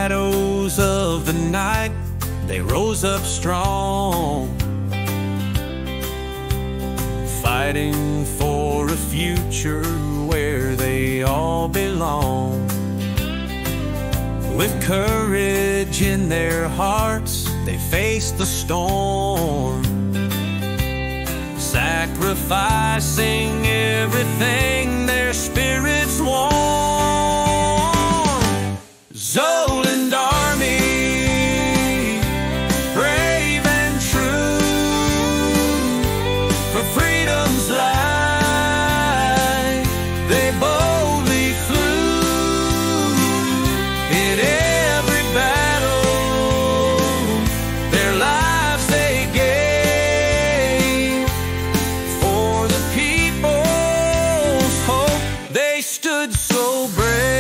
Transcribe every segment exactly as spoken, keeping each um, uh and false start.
shadows of the night, they rose up strong, fighting for a future where they all belong. With courage in their hearts, they faced the storm, sacrificing everything, their spirits warm. Zoland Army, brave and true, for freedom's light they boldly flew. In every battle, their lives they gave. For the people's hope, they stood so brave.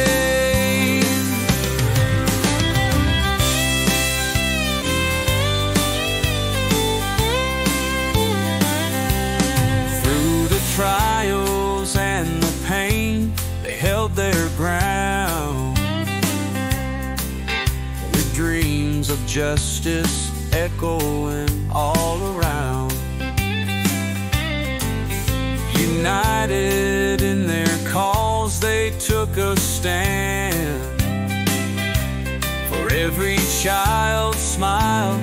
Through the trials and the pain, they held their ground, with dreams of justice echoing all around. United in their cause, they took a stand. For every child's smile,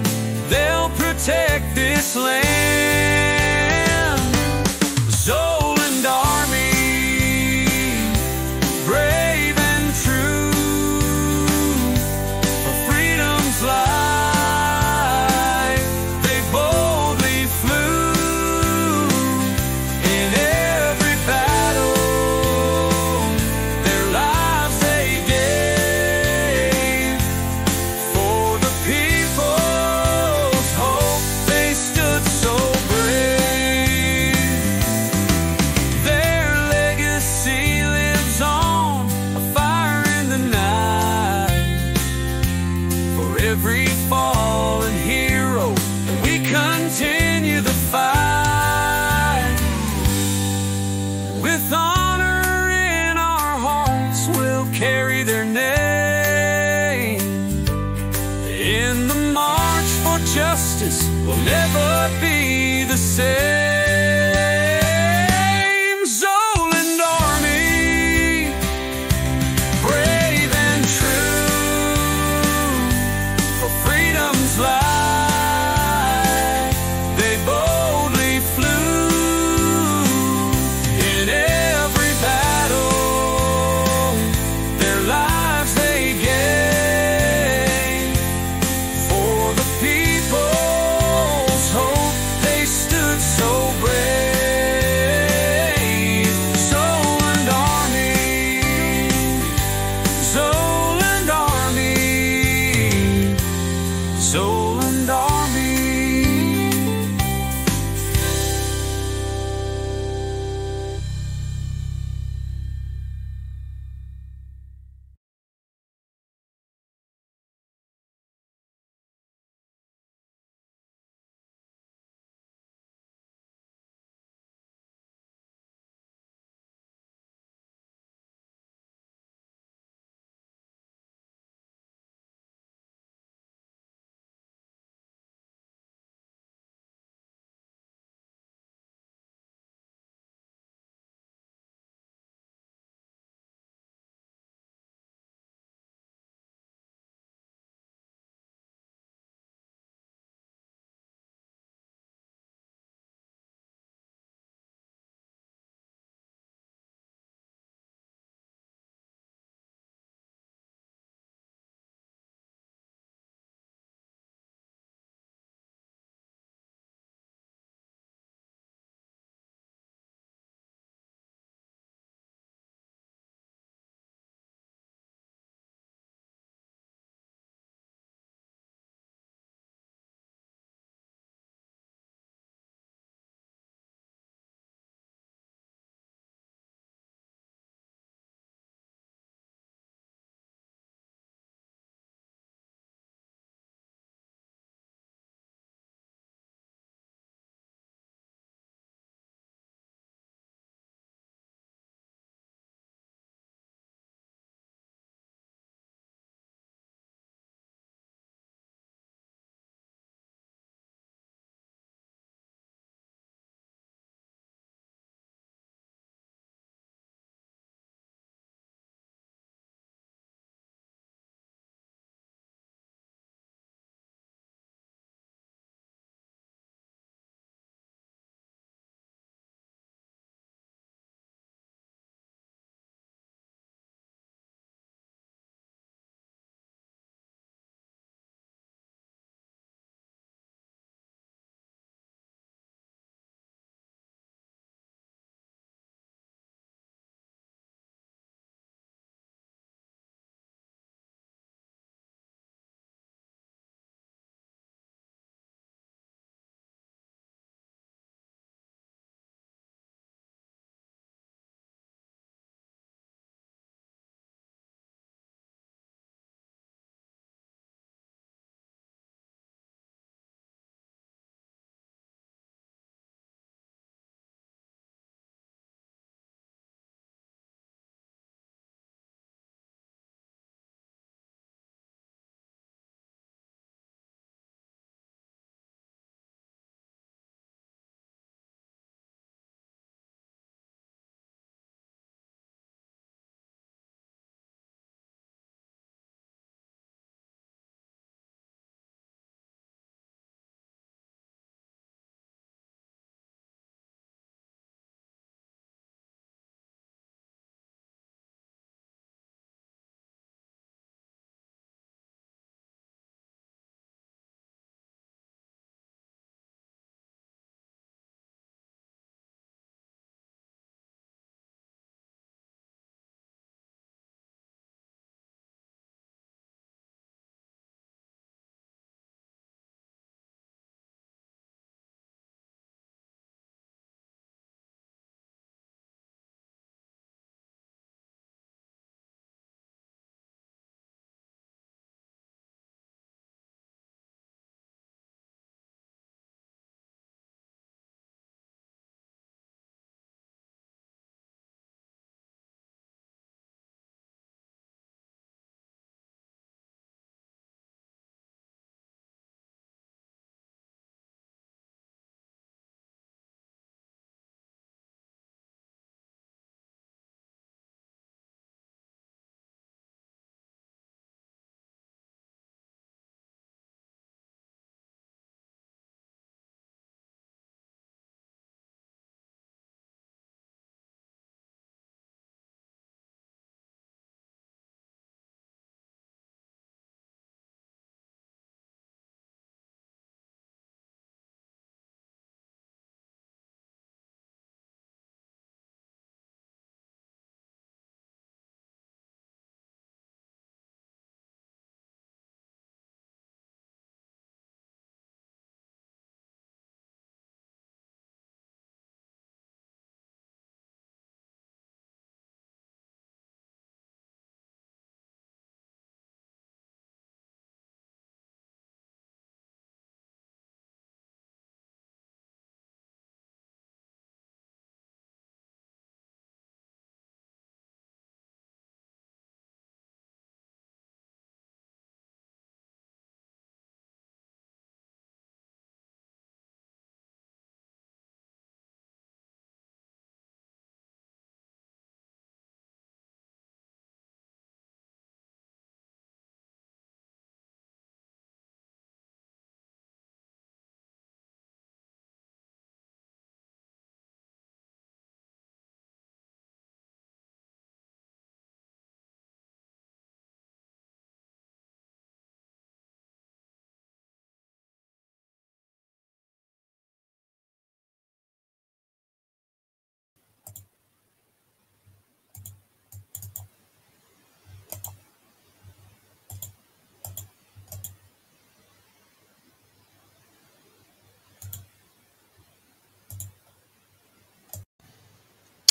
they'll protect this land. Zoland Army, brave and true, for freedom's light they boldly flew. In every battle, their lives they gave. For the people's hope, they stood so brave. Their legacy lives on, a fire in the night. For every fallen hero, we continue the fight. With honor in our hearts, we'll carry their name. In the march for justice, we'll never be the same. Zoland Army, brave and true, for freedom's light they boldly flew. In every battle, their lives they gave. For the people's hope, they stood so brave.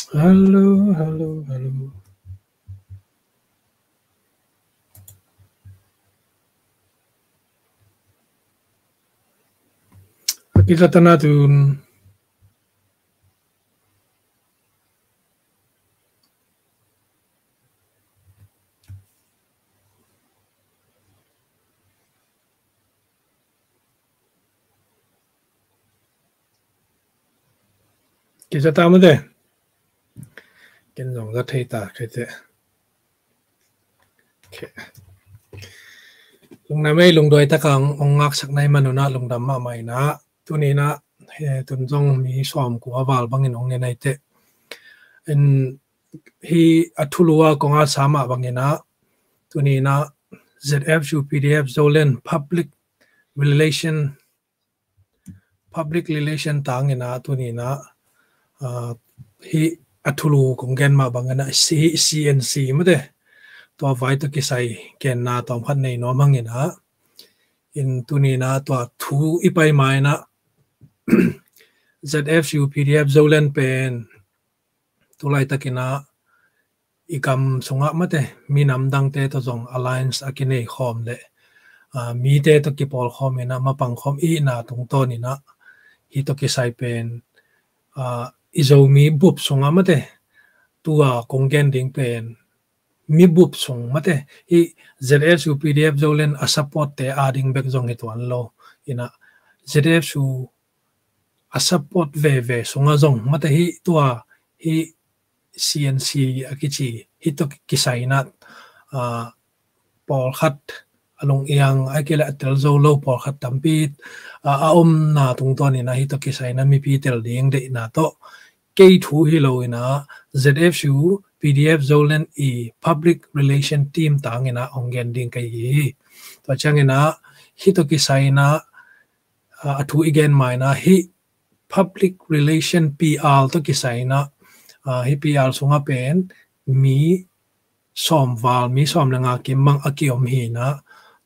Hello, hello, hello. Akita tana tun. Kisa ta mate. Ken zong za thei ta kei te. Okay. Lungdam ei, lungduai taka ong ngaksak nai manuna lungdam mahmah ina. Tunina, eh, tun zong mi sawm kua val bangin ong ne nai te. In hi a thulu a kong a sa mah bangina, tunina Z F U P D F Zoland public relation, public relation tangina, tunina, ah, hi a thulu kong gen mah bangina, C-, C N C mate. Tua vai tawh kisai genna tawm khat nei nuam hangina. In tunina tua thu i pai maina Z F U P D F Zoland pen tulaitakina i gam sungah mate, minam dangte tawh zong alliance a kinei khawm le, ah, mite tawh kipawl khawm ina, mapang khawm ina tungtawn ina, hi tawh kisai pen, ah, i Zomi bup sungah mate, tua kong gen ding pen, mi bup sung mate, hi Z F U P D F Zoland a support te a ding bek zong hi tuan lo. Ina, Z F U a support veve sungah zong mate hi tua hi C N C a kici hi tawh kisaina, ah, pawlkhat a lungiang a kile a tel zo lo pawlkhat tampi, ah, a omna tungtawn ina hi tawh kisaina mipi tel ding deihna tawh kei thu hi lo ina Z F U P D F Zoland i public relation team tangina ong gen ding kei hi. Tua ciangina hi tawh kisaina, ah, a thu i gen maina hi public relation P R tawh kisaina, ah, hi P R sunga pen mi sawm val, mi sawm le nga kim mang a kiom hina,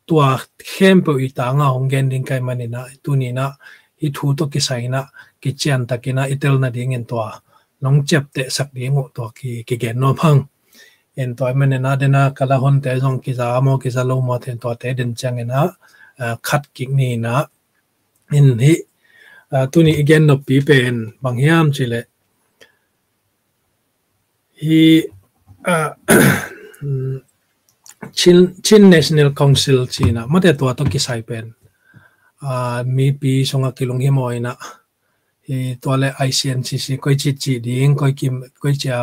tua khempeuh i tanga hong gen ding kai manina, tunina hi thu tawh kisaina kician takina i tel nadingin tua nong ciaptehsak ding uh tua ki, kigen nuam hang. In tua i manina dena ka la honte zong kiza maw kiza lo maw then tuate den ciangina, ah, khat kik nina. In hi, ah, tuni i gen noppi pen bang hiam cile hi, ah, Chin, Chin National Council cina mate tua tawh kisai pen, ah, mipi sunga kilunghimawina hi tua le I C N C C koi ci ci ding, koi kim, koi cia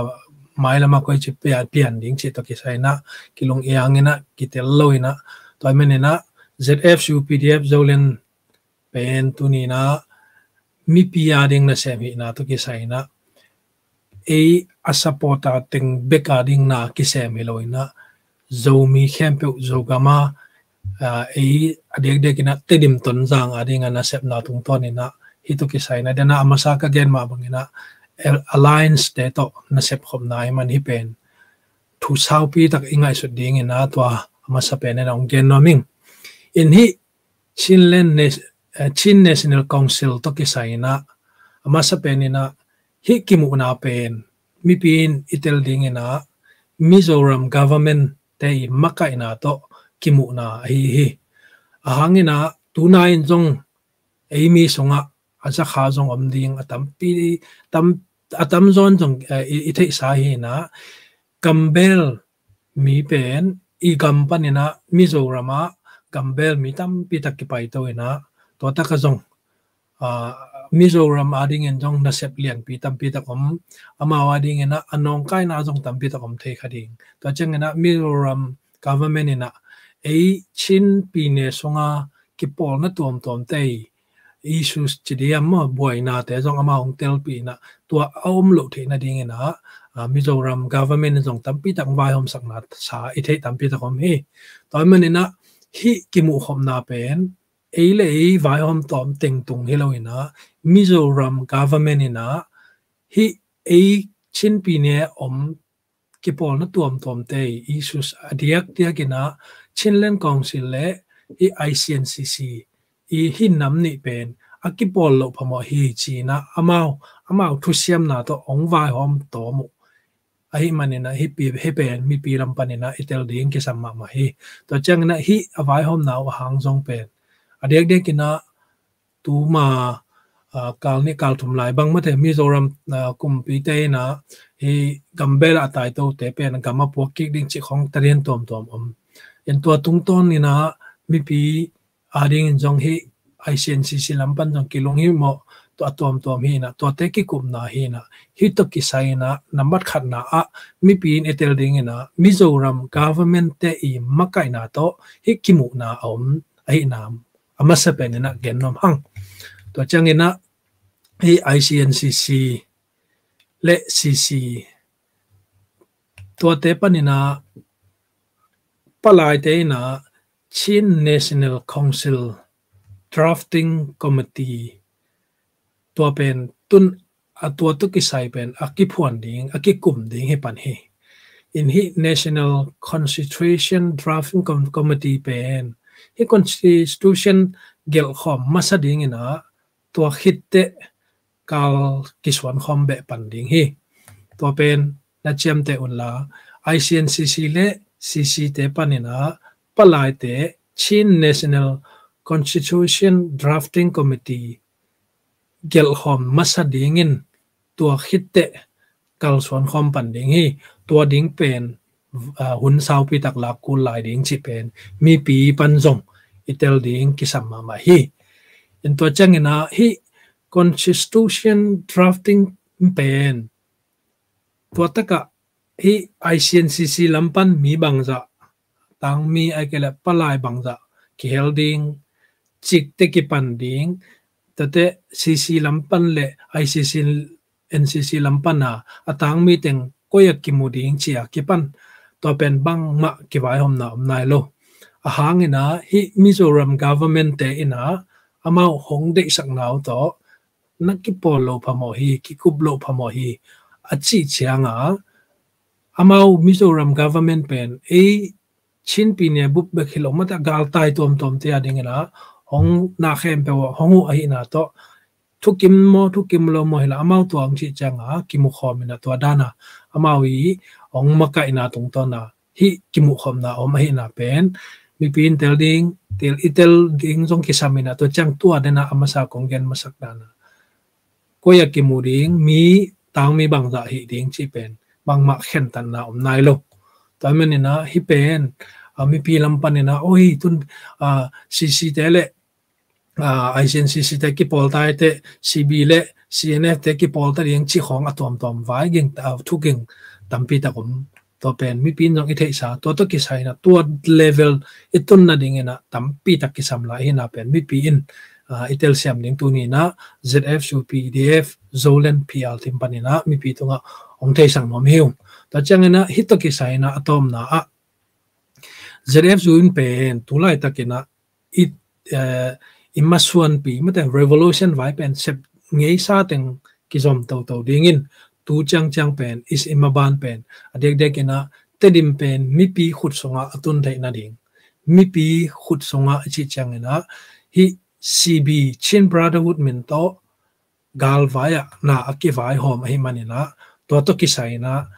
mai lama koi ci pia, pian ding ci tawh kisaina kilungiangina kitel loina tua i manina Z F U P D F Zoland pen tunina mipi a ding nasem hina tawh kisaina ei a supporter teng bek a ding na kisem hi loina Zomi khempeuh Zogama, ah, ei a diakdiakina Tedim Tonzang a dinga nasepna tungtawnina hi tawh kisaina dena a masa ka gen mah bangina alliance te tawh nasep khopna i man hi pen thu saupi tak i ngaihsut dingina tua a masa penina ong gen nuam ing. In hi Chinland Nas-, eh, Chin National Council tawh kisaina a masa penina hi kimuhna pen mipi in i tel dingina Mizoram government te i makaihna tawh kimuhna ahi hi. A hangina tuna in zong ei mi sungah a zakha zong om ding a tampi, tam, a tamzawn zong, eh, i, i theihsa hina gambel mi pen i gam panina Mizoramah gambel mi tampi tak kipaito ina tua taka zong, ah, Mizoram a dingin zong nasep lianpi tampi tak om, amau a dingina a nawngkaina zong tampi tak om thei kha ding. Tua ciangina Mizoram government ina ei Chin pine sunga kipawlna tuamtuam tei issues ci diam maw buainate zong amau hong telpihna tua a om loh theihna dingina, ah, Mizoram government zong tampi tak vaihawmsakna sa i theih tampi tak om hi. Tua manina hi kimuhkhopna pen ei le ei vaihawm tawm tengtung hi loina Mizoram government ina hi ei Chin pine om kipawlna tuamtuamte issues a diakdiakina Chinland Council le i I C N C C i hi nam nih pen a kipawl loh phamawh hi cinah amau amau thusiamna tawh hong vaihawm tawm uh. Ahi maninah hih pen mipi lam paninah i tel ding kisam mahmah hi. Tua cianginah hih a vaihawmna uh a hang zong pen a diakdiakinah tuma kal nih kal thum lai bang mate Mizoram kumpite inah hih gambel a taitote pen gam a puak kik ding cih khong tarian tuamtuam om. In tua tungtawn inah mipi adingin zong hih I C N C C lam pan zong kilung hi mawh, tua a tuamtuam hi inah tuate kikupna hi inah hih tawh kisai inah nambat khatna ah mipi in i tel ding inah Mizoram government te i makaihna tawh hih kimuhna a om ahi nam a masa pen inah gen nuam hang. Tua cianginah hih I C N C C le C C tuate paninah palaite inah Chin National Council Drafting Committee tua pen tun a tua tawh kisai pen a kiphuan ding a kikum ding hi pan hi. In hih National Constitution Drafting Com- Committee pen hih constitution gelhkhawm masa ding inah tua khitteh kal kisuankhawm beh pan ding hi. Tua pen na ciamteh unla I C N C C le C C te paninah palaite Chin National Constitution Drafting Committee gelhkhawm masa dingin tua khitteh kalsuan khawm pan ding hi. Tua ding pen hun saupi tak lak kul lai ding cih pen mipi pan zong i tel ding kisam mahmah hi. In tua cianginah hih constitution drafting pen tua takah hih I C N C C lam pan mi bangzah tangmi ai kei le palai bangzah kihel ding, cikte kipan ding, tate C C lam pan le I C C N C C lam pana a tangmi teng koi a kimu ding cia kipan tua pen bangmah kivaihawmna om nai lo. A hangina hih Mizoram government te ina amau hong deihsakna uh tawh na kipawl lo phamawh hi, kikup lo phamawh hi a cih cianga amau Mizoram government pen ei Chin pi nia bup bek hi lo mata galtai tuamtuam te a dingina hong na khempeuh ah hong uh ahina tawh thukim maw thukim lo maw hila amau tua hong cih cianga kimukhawm ina tua dana amau i hong makaihna tungtawna hih kimukhawmna om ahina pen mipi in tel ding, tel i tel ding zong kisam ina tua ciang tua dena a masa kong gen masak dana koi a kimu ding, mi tangmi bangzah hih ding cih pen bangmah khentatna om nai lo. Tua manina hih pen a mipi lam panina oi tun a C C te le a I C N C C te kipawl tai te C B le C N F te kipawl ta ding cih khawng a tuamtuam vai ging ta thu ging tampi tak om. Tua pen mipi in zong i theihsa tua tawh kisaina tua level i tunna dingina tampi tak kisam lai hina pen mipi in a i telsiam ding tunina Z F U P D F Zoland P R team panina mipi tunga hong theisak nuam hi ung. Tua ciangina hih tawh kisaina a tawmna ah Z F U in pen tulai takina i, eh, i masuanpi mate revolution vai pen sep ngeisa teng kizom toto dingin tu ciangciang pen is i maban pen a diakdiakina Tedim pen mipi khut sunga a tun theih nading mipi khut sunga a cih ciangina hih C B Chin Brotherhood min tawh galvai ah na a kivaihawm ahi manina tua tawh kisaina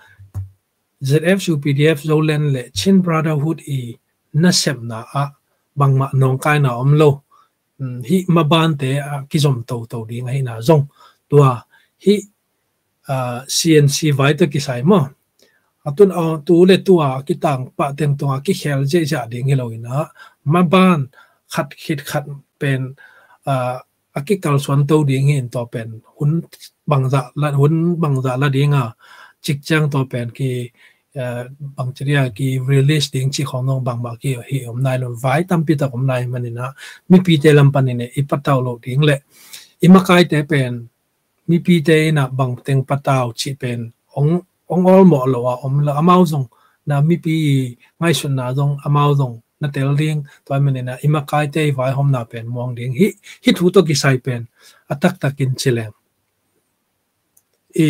Z F U P D F Zoland le Chin Brotherhood i nasepna ah bangmah nawngkaina om lo. Hih mabante a kizom toto ding ahina zong tua hih C N C vai tawh kisai maw a tun a tu le tua a kitang pah teng tunga kikhel ziahziah ding hi lo ina maban khat khit khat pen a kikalsuan to ding hi in tua pen hun bangzah la hun bangzah la dinga cikciang tua pen ki bangci dia ki release ding cih khawng nong bangmah ki hi om nai lo vai tampi tak om nai manina mipite lam panin i patau lo ding le i makaite pen mipite ina bangteng patau cih pen ong ong awlmawh lo a om lo amau zong na mipi ngaihsutna zong amau zong na tel ding tua manina i makaite i vaihawmna pen muang ding hih hih thu tawh kisai pen a taktakin ci leng i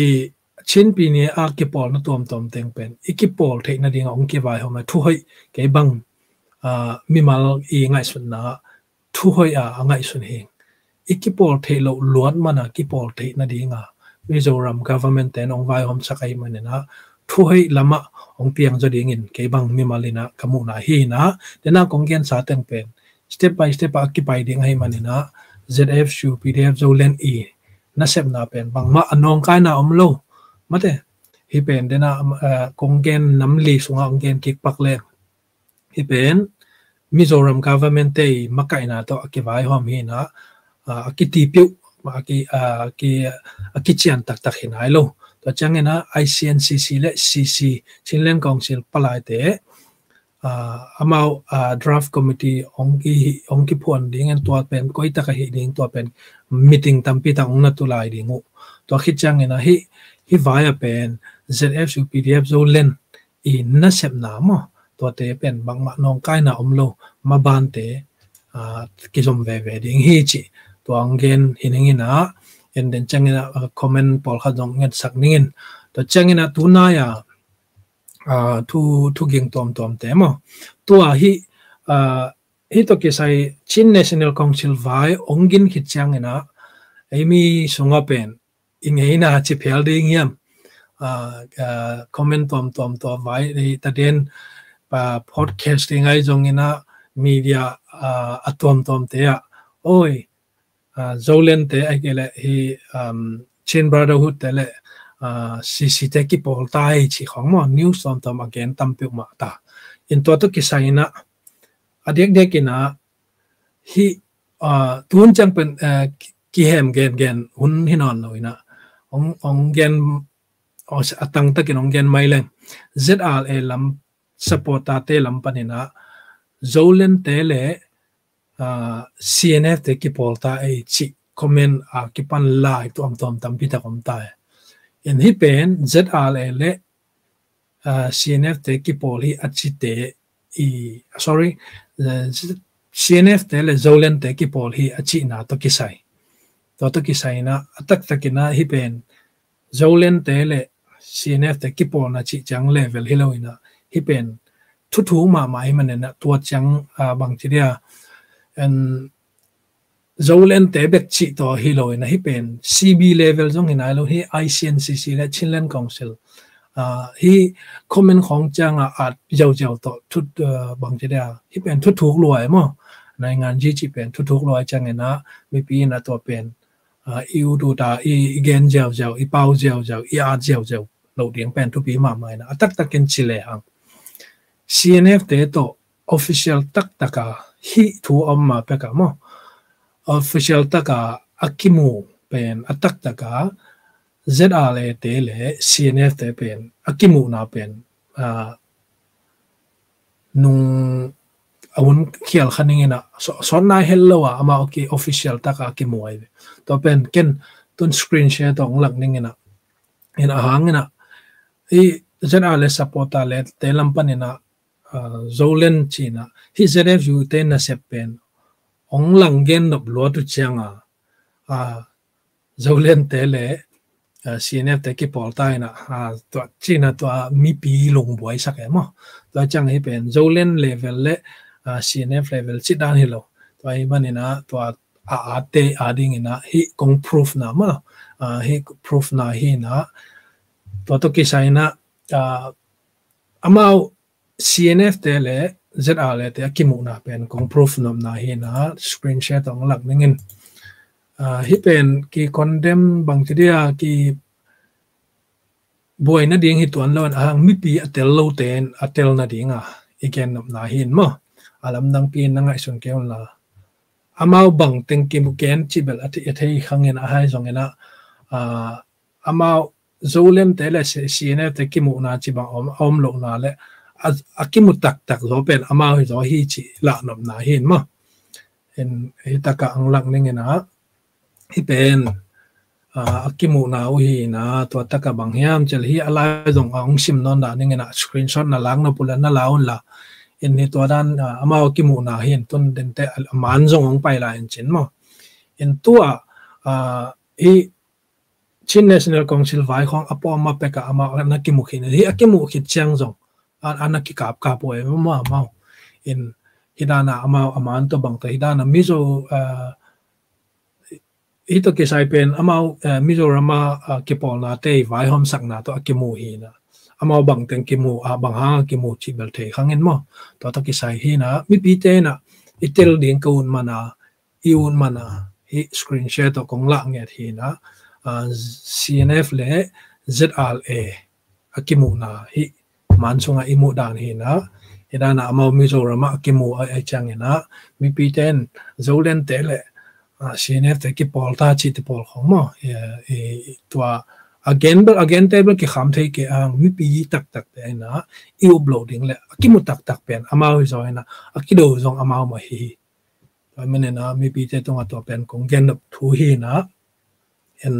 Chin pi nia a kipawlna tuamtuam teng pen i kipawl theih nadinga ong kivaihawm a thuhoih kei bang mimal i ngaihsutna thuhoih a a ngaihsun hi. i kipawl theih loh luat mana kipawl theih nadinga Mizoram government ten hong vaihawmsak ahih maninah thuhoih lamah hong piang zaw dingin kei bang mimal inah ka muhna hi inah, dena kong gensa teng pen step by step ah a kipai ding ahih maninah ZFU PDF Zoland i nasepna pen bangmah a nawngkaina om lo. Mate, hih pen dena, eh, kong gen nam li sungah kong gen kik pak leng, hih pen Mizoram government te i makaihna tawh a kivaihawm hi inah, ah, a kitipiuh, a ki, ah, ki, a kician taktak hi nai lo. Tua cianginah ICNCC le CC, Chinland Council palaite, ah, amau, ah, draft committee hong ki, hong kiphuan dingin tua pen koitak ahi ding, tua pen meeting tampi tak hong na tulai ding uh. Tua khit cianginah hih, hih vai a pen ZFU PDF Zoland i nasepna maw, tuate pen bangmah nawngkaina om lo, mabante, ah, kizom veve ding hi cih tua hong gen hi ning inah, en den cianginah, ah, comment pawlkhat zong ngetsak ningin. Tua cianginah tunai-a, ah, thu, thu ging tuamtuamte maw, tua hih, ah, hih tawh kisai Chin National Council vai hong gin khit cianginah ei mi sungah pen i ngeina ci phel ding hiam? Ah, ah, comment tuamtuam tua vai, eh, taden, ah, podcast ding ai zonginah media, ah, a tuamtuamte ah, oi, ah, Zolandte ai kei leh hih, um, Chin Brotherhood te le, ah, CC te kipawl ta ei ci khong maw, news tuamtuam a gen tampiuh mah ta. In tua tawh kisai inah a diakdiak inah hih, ah, tun ciang pen, eh, kihem gengen hun hi nawn lo inah hong, hong gen, a tangtakin hong gen mai leng, ZRA lam supporter te lam paninah Zolandte le, ah, CNF te kipawl ta ei cih comment a kipan lai tuamtuam tampi tak om ta. In hih pen ZRA le, ah, CNF te kipawl hi a cite i, sorry, eh, CNF te le Zolandte kipawl hi a cihna tawh kisai. Tua tawh kisai inah a taktak inah hih pen Zolandte le CNF te kipawlna cih ciang level hi lo inah hih pen thuthuk mahmah hi maninah tua ciang, ah, bang ci dia, en, Zolandte bek cih tawh hi lo inah hih pen CB level zong hi nai lo, hih ICNCC le Chinland Council, ah, hih comment khawng ciangah at ziauziau tawh thut, ah, bang ci dia, hih pen thuthuk luai maw, naingan zi cih pen thuthuk luai cianginah mipi inah tua pen, ah, i ut ut a, i, i gen ziauziau, i pau ziauziau, i at ziauziau loh ding pen thupi mahmah inah a taktakin ci lehang CNF te tawh official taktaka hih thu a om ma peka maw, official taka a kimu pen a taktaka ZRA te le CNF te pen a kimuhna pen, ah, nung a hun khial kha ning inah, so, sawt nai het lo a amau ki official taka a kimu ai ve. Tua pen ken tun screen share tawh hong lak ning inah, in a hang inah hih ZRA le supporter le te lam paninah, ah, Zoland ci inah hih ZFU te nasep pen hong lang gen nop luat uh cianga, ah, Zolandte le, ah, CNF te kipawl ta inah, ah, tua ci inah tua mipi lungbuaisak e maw. Tua ciang hih pen Zoland level le, ah, CNF level cih dan hi lo. Tua ahih maninah tua a, a te a dinginah hih kong proof na maw, ah, hih proof na hi inah tua tawh kisai inah, ah, amau CNF te le ZRA te a kimuhna pen kong proof nopna hi inah screen share tawh hong lak ningin. Ah, hih pen ki condemn bang ci dia, ki buai nading hi tuan lo in a hang mipi a tel lote in a tel nadinga i gen nopna hi in maw. A lamdangpi in na ngaihsun kei unla, amau bang teng kimu gen cih bel a thei, a thei khang in a hai zong inah, ah, amau Zolandte le C-, CNF te kimuhna ci bang om, a om lohna le a, a kimu taktak zaw pen amau hi zaw hi cih lahnopna hi in maw. In hih takah ang lak ning inah hih pen, ah, a kimuhna uh hi inah tua takah bang hiam cih leh hih a lai zong a hong sim nawn dah ning inah screenshot na lak nop uh leh na la unla. In hih tua dan, ah, amau a kimuhna hi in tun dente a man zong hong pai lai in cin maw. In tua, ah, hih Chin National Council vai khawng a pawm ma pekah amau a na kimu khit, hih a kimu khit ciang zong a, a na kikapkap uh e maw amau. In hih dana amau a man tawh bang tawh hih dana Mizo, ah, Hih tawh kisai pen amau, eh, Mizoram a, ah, kipawlnate i vaihawmsakna tawh a kimu hi na. Amau bangteng kimu, ah, bang hang a kimu cih bel thei khang in maw. Tua tawh kisai hi na, mipite na i tel ding ka ut man a, i ut man a, hih screen share tawh kong lah nget hi na, ah, C N F le Z R A a kimuhna hih man sungah i muh dan hi na, hi dan a amau Mizoram ah a kimuh a, a ciangin a, mipite in Zoland te le, ah, C N F te kipawl ta cih te pawl khong maw, i, i, tua a gen bel, a gen te bel kikham thei kei a, mipi taktak te in a, i up loh ding le a kimu taktak pen amau hi zaw in a, a kido zong amau mah hi hi. Tua manin a mipite tungah tua pen kong gen nop thu hi na, en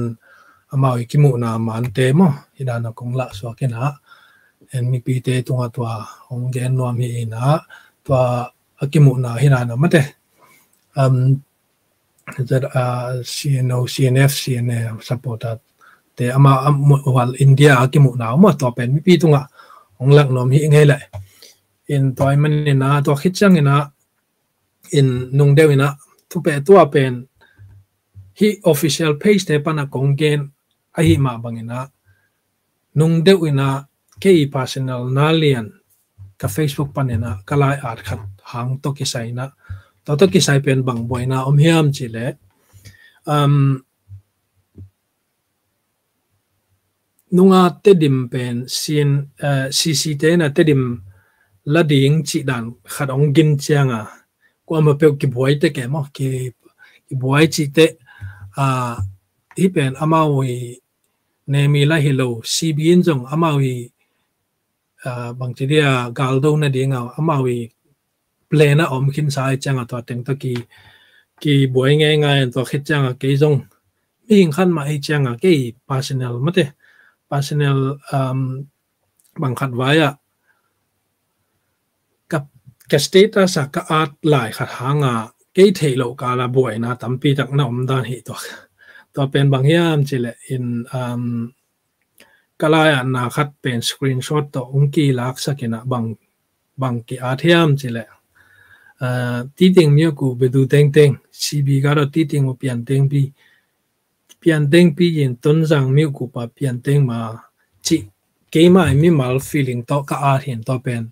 amau i kimuhna mante maw, hi dan a kong lah suak in a, en mipite tungah tua kong gen nuam hi in a, tua a kimuhna hi dan a mate. Um, Z, uh, C N O, C N F, C N A supporter te ama, am, wal India a kimuhna maw, tua pen mipi tungah kong lah nuam hi ngei le. In tua i manin a, tua khit ciangin a, in nung deuh in a, thupeh tua pen hih official page te pan a kong gen ahi mah bangin a, nung deuh in a, kei personal na lian ka Facebook panin a ka lai-at khat hang tawh kisai in a, tua tawh kisai pen bang buaina om hiam cih leh, um, nunga Tedim pen sin, eh, C C te in a Tedim la ding cih dan khat hong gin ciang a, kuamah peuh kibuai te kei maw, ki, kibuai cih te, ah, hih pen amau i nemi la hi lo, C B in zong amau i, ah, bangci dia galdo nading a, amau i plan a om khinsa i ciang a, tua teng tawh ki, kibuai ngeingai in, tua khit ciang a kei zong mihing khat mah i ciang a, kei personal mate, personal, um, bang khat vai a, ka, ka status a ka at lai khat hang a, kei theih loh kal a buaina tampi tak na om dan hi tua. Tua pen bang hiam cih leh in, um, ka lai-atna khat pen screenshot tawh hong kilaksak in a, bang, bang ki-at hiam cih leh, uh, Titing mi uh ku bedu tengteng, C B ka do Titing uh pian tengpi, pian tengpi in Tonzang mi uh ku pa pian teng ma cih, keimah i mimal feeling tawh ka at hi in, tua pen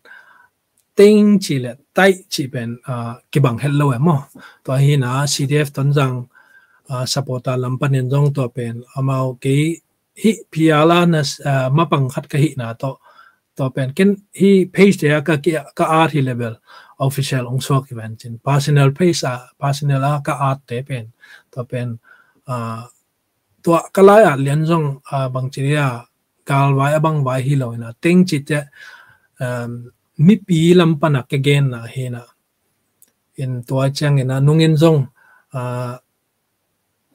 teng cih leh taih cih pen, ah, kibang het lo e maw. Tua hi na C D F Tonzang, ah, supporter lam panin zong tua pen amau kei hih P R a na, ah, mapang khat ka hihna tawh, tua pen ken hih page te a ka, ka, ka at hi leh bel official hong suak hi ven cin, personal page a, personal a ka at te pen, tua pen, ah, tua ka lai-at lian zong, ah, bangci dia galvai a bangvai hi lo in a, teng cih te, um, mipi lam pan a ka genna hi na. In tua ciangin a nungin zong, ah,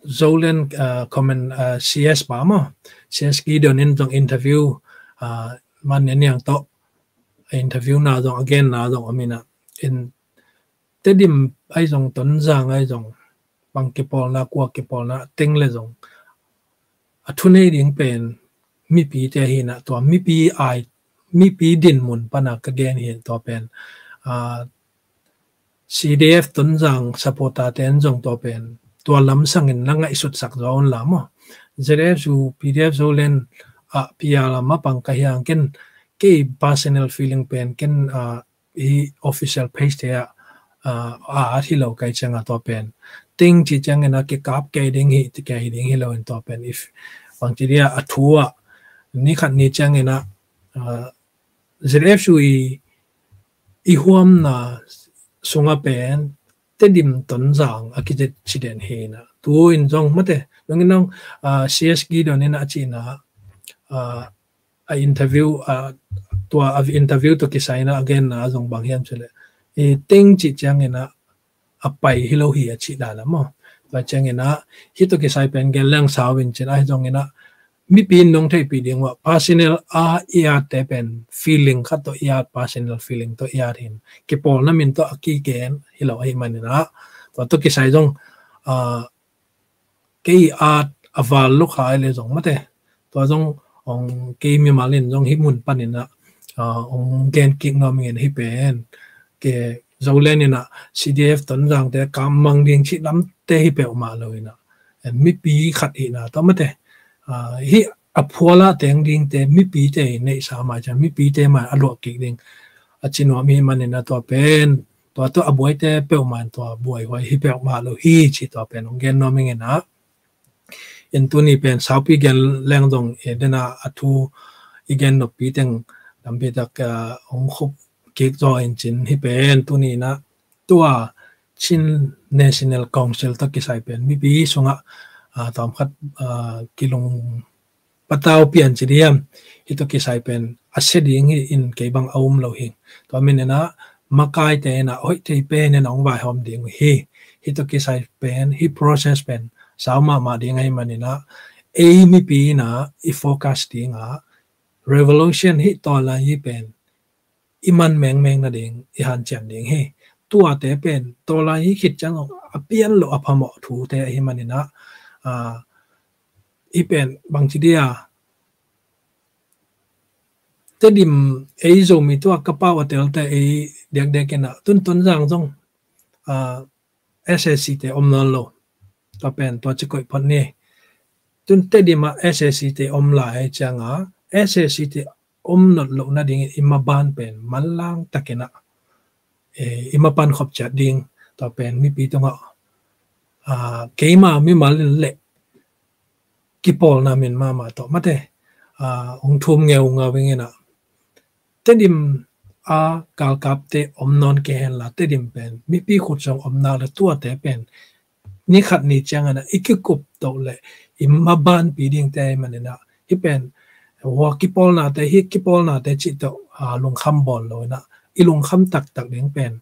Zoland, ah, comment, ah, C S pa maw, C S Gideon in zong interview, ah, man niang tawh interview na zong a genna zong om in a, in Tedim ai zong, Tonzang ai zong, bang kipawlna, kua kipawlna teng le zong, a thunei ding pen mipite hi na, tua mipi ai, mipi dinmun pan a ka gen hi tua pen, ah, C D F Tonzang supporter te in zong tua pen tua lam sangin na ngaihsutsak zaw un la maw. Z F zu, P D F Zoland a P R a mapang ka hi hang ken, kei personal feeling pen ken, ah, i official page te a, ah, a at hi lo ka hih ciang a tua pen teng cih ciangin a kikap kei ding hi, ti kei ding hi lo in tua pen if bangci dia a thu a ni khat ni ciangin a, ah, Z F zu i, i huamna sung a pen Tedim Tonzang a kizet ci den hi na. Tu in zong mate, nungin zong, ah, C S Gideon in a cihna, ah, a interview, ah, tua a interview tawh kisai in a a genna zong bang hiam cih leh, i teng cih ciangin a a pai hi lo hi a cih dan a maw. Tua ciangin a hih tawh kisai pen gen leng sau in cin a, ahi zongin a mipi in nong theihpih ding uh a personal a i at te pen feeling khat tawh i at, personal feeling tawh i at hi in, kipawlna min tawh a kigen hi lo ahih manin a, tua tawh kisai zong, ah, kei at a val lukha ai le zong mate, tua zong hong kei mimal in zong hih mun panin a, ah, hong gen kik nuam ing in, hih pen kei Zoland in a C D F Tonzang te kam mang ding cih lam te hi peuhmah lo in a, mipi khat hihna tawh mate, ah, hih a phualah teng dingte mipite neihsa mai ciang mipite mai a luah kik ding a ci nuam hi manin a tua pen tua tua a buaite peuhmah in tua buai huai hi peuhmah lo hi ci tua pen hong gen nuam ing in ah. In tuni pen saupi gen leng zong e dena a thu i gen noppi teng lampi tak, ah, hong khup kik zaw in cin hi pen tuni in ah tua Chin National Council tawh kisai pen mipi sungah, ah, tawmkhat, ah, kilung patau pian ci diam. Hih tawh kisai pen a sia ding hi in kei bang a um lo hi. Tua manin ah makaite in ah hoih thei pen in ah hong vaihawm ding uh hi. Hih tawh kisai pen hih process pen sau mahmah ding ahi manin ah ei mipi in ah i focus ding ah revolution hih tawlai hih pen i man mengmeng nading i hanciam ding hi. Tuate pen tawlai hih khit ciang a pian lo a phamawh thute ahi manin ah, ah, i pen bangci dia Tedim ei Zomi tua ka pau a telte ei diakdiak in ah tun Tonzang zong, ah, S A C te om nawn lo. Tua pen tua ci koih phot ni. Tun Tedim ah S A C te om lai ciang ah S A C te om nawn lo nading i maban pen manlang takin ah, eh, i mapan khop ciat ding tua pen mipi tungah, ah, keima mimal in le kipawlna min mahmah tawh mate, ah, hong thum ngeungau ing in ah Tedim a galkapte om nawn kei henla Tedim pen mipi khut sung om nak le tuate pen ni khat ni ciang in ah i kikup toh le i mabanpi dingte ahi manin ah hih pen hua kipawlnate hih kipawlnate cih toh, ah, lungkham bawl lo in ah i lungkham taktak ding pen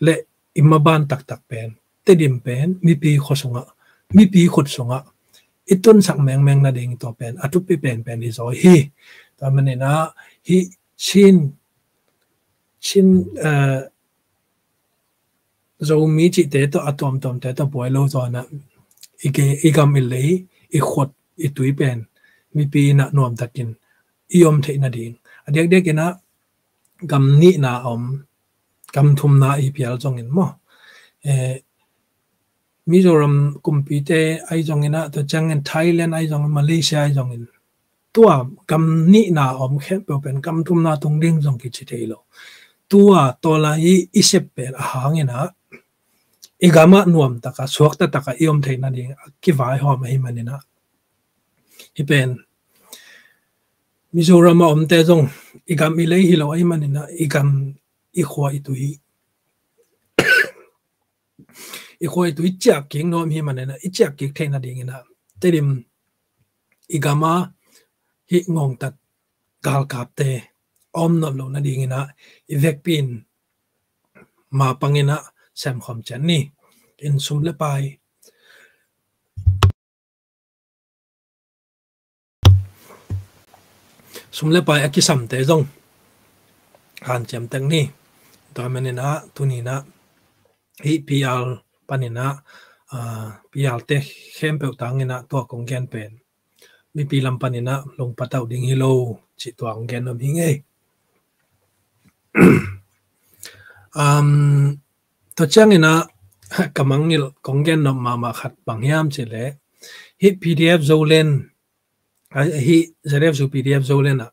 le i maban taktak pen Tedim pen mipi khut sungah mipi khut sungah i tunsak mengmeng nading tua pen a thupi penpen hi zaw hi. Tua manin ah hih Chin, Chin, eh, Zomi cihte tawh a tuamtuamte tawh buai lo zaw in ah i ge-, i gam i lei i khut i tui pen mipi in ah nuamtakin i om theih nading a diakdiak in ah gam nihna a om, gam thumna i phial zongin maw, eh, Mizoram kumpite ahi zongin ah tua ciangin Thailand ahi zongin Malaysia ahi zongin tua gam nihna a om khempeuh pen gam thumna tung ding zong kici thei lo. Tua tawlai i sep pen a hang in ah i gam ah nuam taka suak taktak a i om theih nading a kivaihawm ahi manin ah hih pen Mizoram a omte zong i gam i lei hi lo ahi manin ah i gam i khua i tui i khua i tui ciak kik nuam hi manin ah i ciak kik theih nading in ah Tedim i gam a hih ngongtat galkapte om nawn lo nading in ah i vekpi in mapang in ah semkhawm ciat ni. In sum le pai sum le pai a kisamte zong hanciam tek ni. Tua manin ah tuni in ah hih P R panin ah, ah, P R te khempeuh tangin ah tua kong gen pen mipi lam panin ah lungpatauh ding hi lo cih tua kong gen nuam hi ngei. Um, tua ciangin ah ka mangngilh kong gen nop mahmah khat bang hiam cih leh hih P D F Zoland, ah, hih Z F U P D F Zoland ah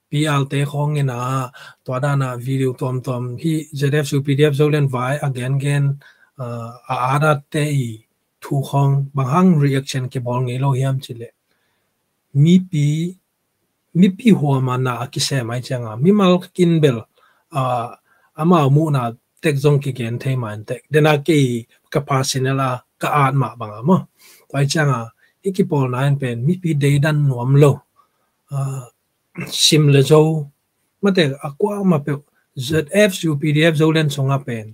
P R te khawng in ah tua dan ah video tuamtuam hih Z F U P D F Zoland vai a gengen, ah, a adat te i thu khawng bang hang reaction kibawl ngei lo hiam cih leh mipi mipi huam a na a kisem ahi ciang a mimal kin bel, ah, amau muhna tek zong kigen thei mah in tek. Dena kei ka personal a ka at mah bang a maw. Tua ahi ciang a hih kipawlna in pen mipi deidan nuam lo, ah, sim le zo mate a kuamah peuh Z F U P D F Zoland sungah pen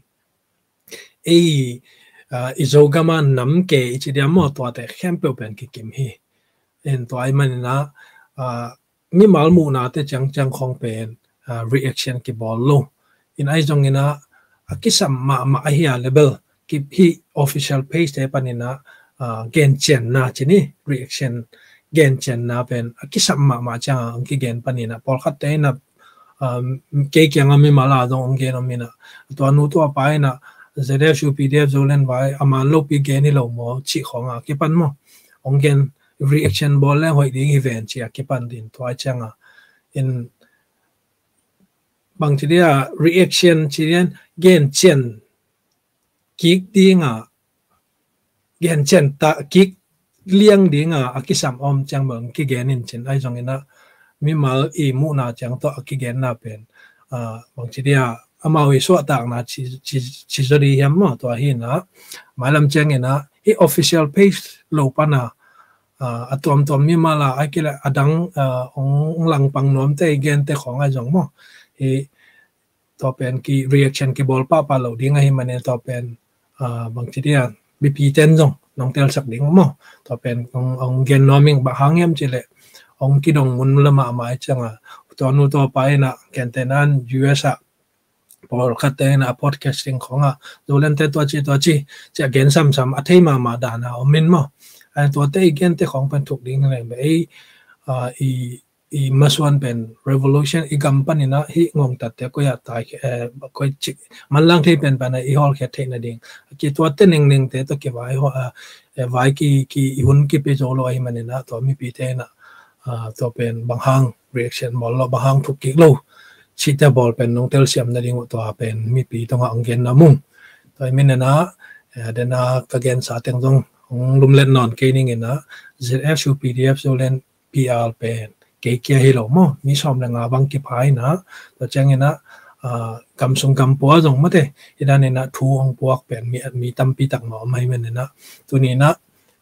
ei, ah, i Zogam a nam ke i ci diam maw tuate khempeuh pen kikim hi. In tua ahi manin ah, ah, mimal muhnate ciangciang khawng pen, ah, reaction kibawl lo. In ahi zongin ah a kisam mahmah ahi a level kip hih official page te panin ah, ah, gencianna ci ni reaction gencianna pen a kisam mahmah ciang a ang kigen panin ah pawlkhatte in ah, um, kei kiang a mimal a zong ang gen om in ah tua nu tua pa in ah ZSU PDF Zoland vai a man lopi gen hi lo maw cih khawng a kipan maw, hong gen reaction bawl leng hoih ding hi ven ci a kipan din tua ciang a, in bang ci dia reaction ci dian gen cian kik ding a, gen cian ta kik liang ding a, a kisam om ciang bang kigen in cin ai zong in a, mimal i muhna ciang tawh a kigenna pen, a, bang ci dia amau i suahtakna ci, ci, ci zaw di hiam maw tua hi in a, mailam ciang in a, hi official page lo pan a, a, a tuamtuam mimal a, a kila a dang, a, ong, ong langpang nuamte i gente khawng ai zong maw. Hi tua pen ki reaction kibawl pahpah lo ding ahi manin tua pen, a, bang ci dia, mipi ten zong nong telsak ding maw. Tua pen ong, ong gen nuam ing bang hang hiam ci leh, ong kidong mun la mahmah i ciang a, tua nu tua pa in a, gentehna in US a, pawlkhat te in a podcasting khawng a, Zoland te tua ci tua ci, ci a gen samsam a thei mahmah dan a om in maw. A, tuate i gente khawng pen thuk ding leng be ei, a, i, i masuan pen revolution i gam pan in a hi ngongtatte koi a tai, eh, koi cik manlang thei pen pan a i hawlkhiat theihna ding. Ki tuate nengnengte tawh kivai haw, eh, eh, vai ki, ki i hun kipe zo lo ahi manin a tua mipite in a, ah, tua pen bang hang reaction bawl lo, bang hang thuk kik lo cihte bawl pen nong telsiam nading uh tua pen mipi tungah ong gen nuam ung. Tua hi manin a, eh, den a ka gensa teng zong ong lumlet nawn kei ning in a, ZSU PDF Zoland PR pen kei kia hi lo maw, mi sawm le nga bang kipha in a, tua ciang in a, ah, gam sung gam pua zong mate, hi dan in a thu ong puak pen mi, mi tampi tak mah om ahi manin a, tuni in a,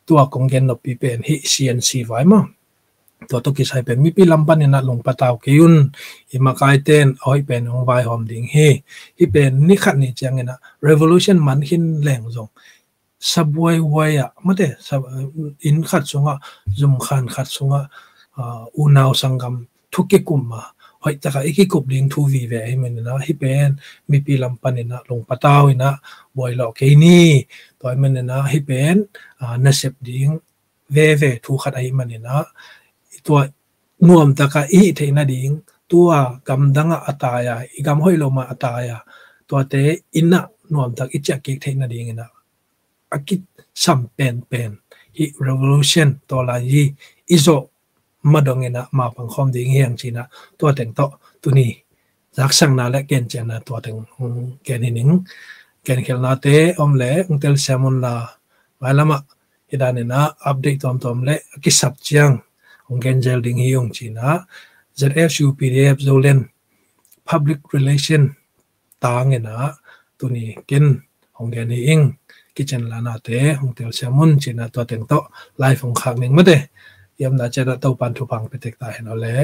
tua kong gen noppi pen hi CNC vai maw. Tua tawh kisai pen mipi lam pan in a lungpatau kei un, i makaite in a hoih pen ong vaihawm ding hi, hi pen ni khat ni ciang in a revolution man khin leng zong, sabuaihuai ah mate, sa, inn khat sungah, zumkhan khat sungah, ah, unau sanggam thu kikum a, hoih takah i kikup ding thu vive ahi manin a, hi pen mipi lam pan in a lungpatau in a buai lawh kei ni. Tua hi manin a hi pen, ah, nasep ding veve thu khat ahi manin a, tua nuam takah i hih theih nading, tua gamdang ah a tai a, i gam hoih lo mah a tai a, tuate inn ah nuam tak i ciah kik theih nading in a, a kisam penpen hi revolution tawlai hi i zawh madong in a mapang khawm ding hi hang ci in a, tua teng tawh tuni zaksakna le gencianna tua teng hong gen hi ning. Genkhialhnate om le hong telsiam un la, mailam ah hi dan in a update tuamtuam le a kisap ciang hong gen zel ding hi ung ci in a, ZSU PDF Zoland Public Relation tang in a, tuni ken hong gen hi ing. Kician lanate hong telsiam un ci in a, tua teng tawh live hong khak ning mate. I omna ciat ah Topan thupha hong pia tek ta hen aw le.